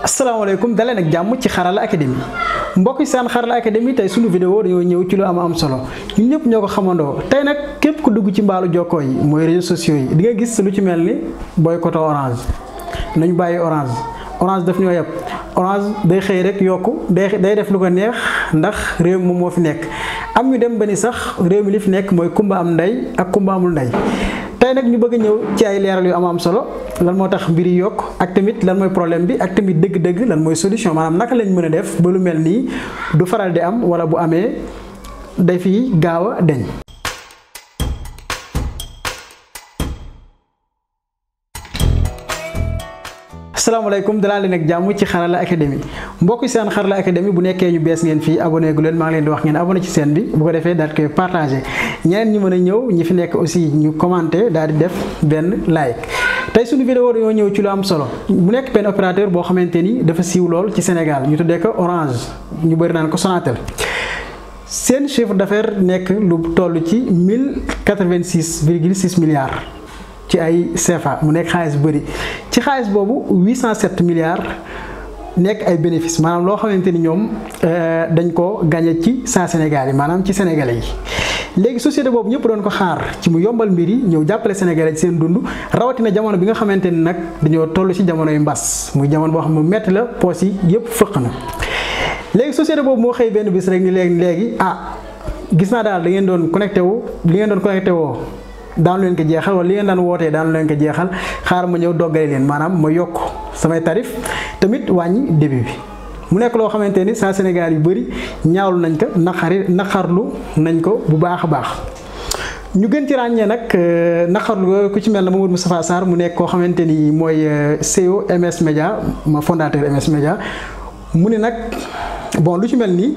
asalaamaaleykum daleen ak jàmm ci Xarala Academy mbokk yi seen Xarala Academy tey sunu vidéo dañoo ñëw ci lu am solo ñun ñëpp ñoo ko xamandoo tey nag képp ku dugg ci mbaalu jokkoo yi mooy réseaux sociaux yi di nga gis lu ci mel ni boycott Orange nañu bàyyi Orange daf ñoo yeb Orange day xëy rek yokku day def lu ko neex ndax réew mi moom moo fi nekk am ñu dem ba ni sax réew mi li fi nekk mooy kumba am ndey ak kumba amul ndey tey nag ñu bëgg a ñëw ci ay leeral yu am solo lan moo tax mbir yi yokk ak tamit lan mooy problème bi ak tamit dëgg-dëgg lan mooy solution maanaam naka lañ mën a def ba lu mel nii du faral di am wala bu amee day fi gaaw a deñ. asalaamaaleykum dalaa leen ak jàmm ci Xarala Academy mbokk yi seen Xarala Academy bu nekkee ñu bees ngeen fii abonné gu leen maa ngi leen di wax ngeen abonné ci chaîne bi bu ko defee daal di koy partagé ñeneen ñi mën a ñëw ñi fi nekk aussi ñu commenté daal di def benn like. tey suñu vidéo dañoo ñëw ci lu am solo bu nekk benn opérateur boo xamante ni dafa siiw lool ci Sénégal ñu tuddee ko Orange ñu bëri naan ko Sonatel seen chiffre d'affaires nekk lu toll ci 1086,6 milliards. ci ay CFA mu nekk xaalis bëri ci xaalis boobu 807 milliards nekk ay bénéfice maanaam loo xamante ni ñoom dañ ko gagné ci saa Sénégal yi maanaam ci sénégalais yi. léegi société boobu ñëpp doon ko xaar ci mu yombal mbir yi ñëw jàppale sénégalais ci seen dund rawatina jamono bi nga xamante ni nag dañoo toll ci jamono yu mbas muy jamono boo xam ne metti la poos yi yëpp fëq na. léegi société boobu moo xëy benn bis rek ni léegi gis naa daal da ngeen doon connecté wu li ngeen doon connecté woo. daanu leen ko jeexal wala li ngeen daan wootee daanu leen ko jeexal xaar ma ñëw doggale leen maanaam ma yokk samay tarif tamit wàññi début bi mu nekk loo xamante ni saa Sénégal yu bëri ñaawlu nañ ko naqarlu nañ ko bu baax a baax. ñu gën ci ràññee nag naqarlu ku ci mel ne Mamadou Moustapha Sarr mu nekk koo xamante ni mooy CEO MS Media ma fondateur MS Media mu ne nag bon lu ci mel nii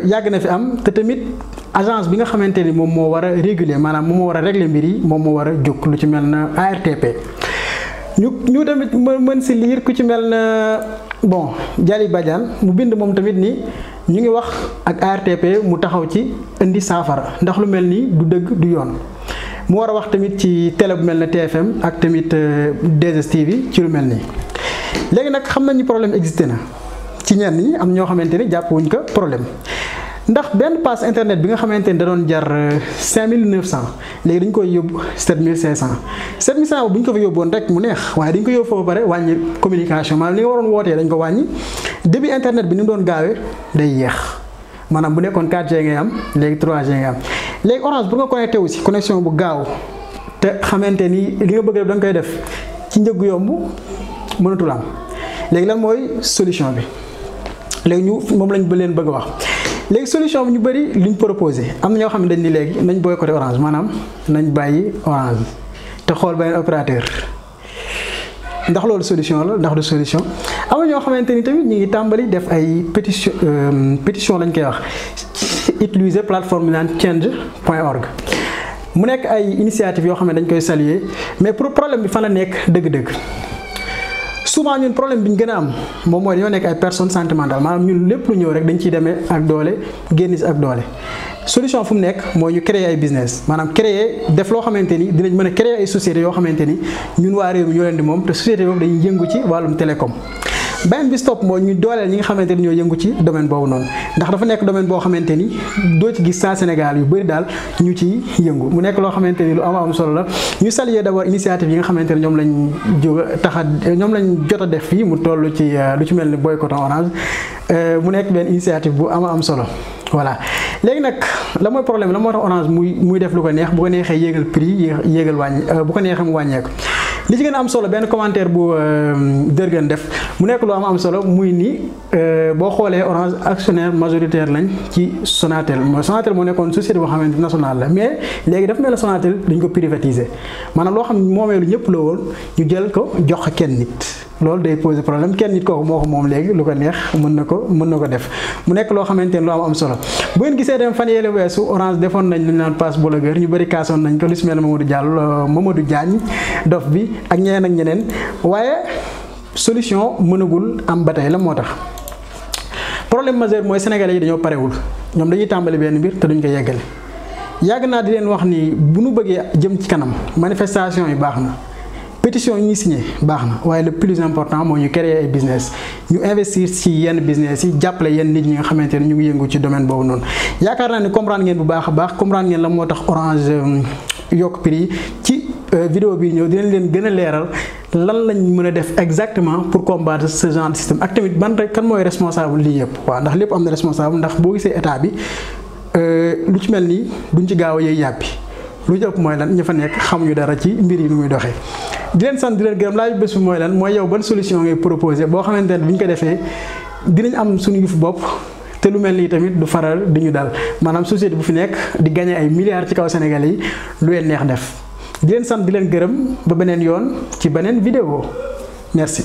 yàgg na fi am te tamit. agence bi nga xamante ni moom moo war a réguler maanaam moom moo war a régler mbir yi moom moo war a jóg lu ci mel na ARTP ñu tamit mën si liir ku ci mel na bon Jali Badiane mu bind moom tamit ni ñu ngi wax ak ARTP mu taxaw ci indi saafara ndax lu mel nii du dëgg du yoon mu war a wax tamit ci télé bu mel na TFM ak tamit 2STV ci lu mel nii léegi nag xam nañ ni problème existé na ci ñenn ñi am ñoo xamante ni jàpp wuñ ko problème ndax benn passe internet bi nga xamante ni da doon jar 5900 léegi dañ koy yóbbu 7500 7500 bu ñu ko fa yóbboon rek mu neex waaye dañ ko yóbbu foofu bare wàññi communication maanaam li nga waroon wootee dañ ko wàññi début internet bi ni mu doon gaawee day yeex maanaam bu nekkoon 4G ngay am léegi 3G ngay am léegi Orange bu nga connecté wu si connexion bu gaaw te xamante ni li nga bëgg def da nga koy def ci njëggu yomb mënatul am léegi lan mooy solution bi léegi ñu moom lañ ba leen bëgg a wax. léegi solution bi ñu bëri luñ proposé am na ñoo xam ne dañ ni léegi nañ boycotté Orange maanaam nañ bàyyi Orange te xool benn opérateur ndax loolu solution la ndax du solution am na ñoo xamante ni tamit ñu ngi tàmbali def ay pétition lañ koy wax utiliser plateforme bi naan change.org mu nekk ay initiative yoo xam ne dañ koy saluer mais pour problème bi fan la nekk dëgg-dëgg. souvent ñun problème bi ñu gën a am moom mooy dañoo nekk ay personnes sentimentales maanaam ñun lépp lu ñëw rek dañ ciy demee ak doole génn si ak doole solution fu mu nekk mooy ñu créer ay business maanaam créer def loo xamante ni dinañ mën a créer ay sociétés yoo xamante ni ñun waa réew mi ñoo leen di moom te société boobu dañuy yëngu ci wàllum télécom. beneen bi stop mooy ñu dooleel ñi nga xamante ni ñoo yëngu ci domaine boobu noonu ndax dafa nekk domaine boo xamante ni doo ci gis saa Sénégal yu bëri daal ñu ci yëngu mu nekk loo xamante ni lu am solo la ñu saluer d'abord initiative yi nga xamante ni ñoom lañ jot a def fii mu toll ci lu ci mel ni boycott Orange mu nekk benn initiative bu am solo voilà. léegi nag la mooy problème la moo tax Orange muy def lu ko neex bu ko neexee yéegal prix yéegal wàññi bu ko neexee mu wàññeeku. li ci gën a am solo benn commentaire bu dërgën def mu nekk lu am solo muy ni boo xoolee Orange actionnaire majoritaire lañ ci Sonatel moo nekkoon société boo xamante nationale la mais léegi dafa mel ne Sonatel dañ ko privatiser maanaam loo xam ne moomeelu ñëpp la woon ñu jël ko jox ko kenn nit. loolu day poser problème kenn nit kooku moo ko moom léegi lu ko neex mën na ko def mu nekk loo xamante ne lu am solo bu ngeen gisee dem fan yële weesu Orange defoon nañ lu ñu naan passe blogueur ñu bëri kaasoon nañ ko lu si mel ne Mamadou Diagne dof bi ak ñeneen waaye solution mënagul am ba tey la moo tax problème majeur mooy sénégalais yi dañoo parewul ñoom dañuy tàmbali benn mbir te duñ ko yeggale yàgg naa di leen wax ni bu nu bëggee jëm ci kanam manifestation yi baax na pétition yi ñuy signé baax na waaye le plus important mooy ñu créer ay business ñu investir ci yenn business yi jàppale yenn nit ñi nga xamante ne ñu ngi yëngu ci domaine boobu noonu. yaakaar naa ne comprendre ngeen bu baax a baax comprendre ngeen la moo tax Orange yokk prix yi ci vidéo bi ñëw dinañ leen gën a leeral lan lañ mën a def exactement pour combattre ce genre de système ak tamit ban rek kan mooy responsable lii yëpp. waaw ndax lépp am na responsable ndax boo gisee état bi lu ci mel nii duñ ci gaaw a yëy yàbbi lu jëpp mooy lan ña fa nekk xamuñu dara ci mbir yi nu muy doxee. di leen sant di leen gërëm laaj bés bi mooy lan mooy yow ban solution ngay proposé boo xamante ne bi ñu ko defee dinañ am suñu yëfu bopp te lu mel nii tamit du faral di ñu dal maanaam société bu fi nekk di gagné ay milliards ci kaw Sénégal yi lu leen neex def di leen sant di leen gërëm ba beneen yoon ci beneen vidéo merci.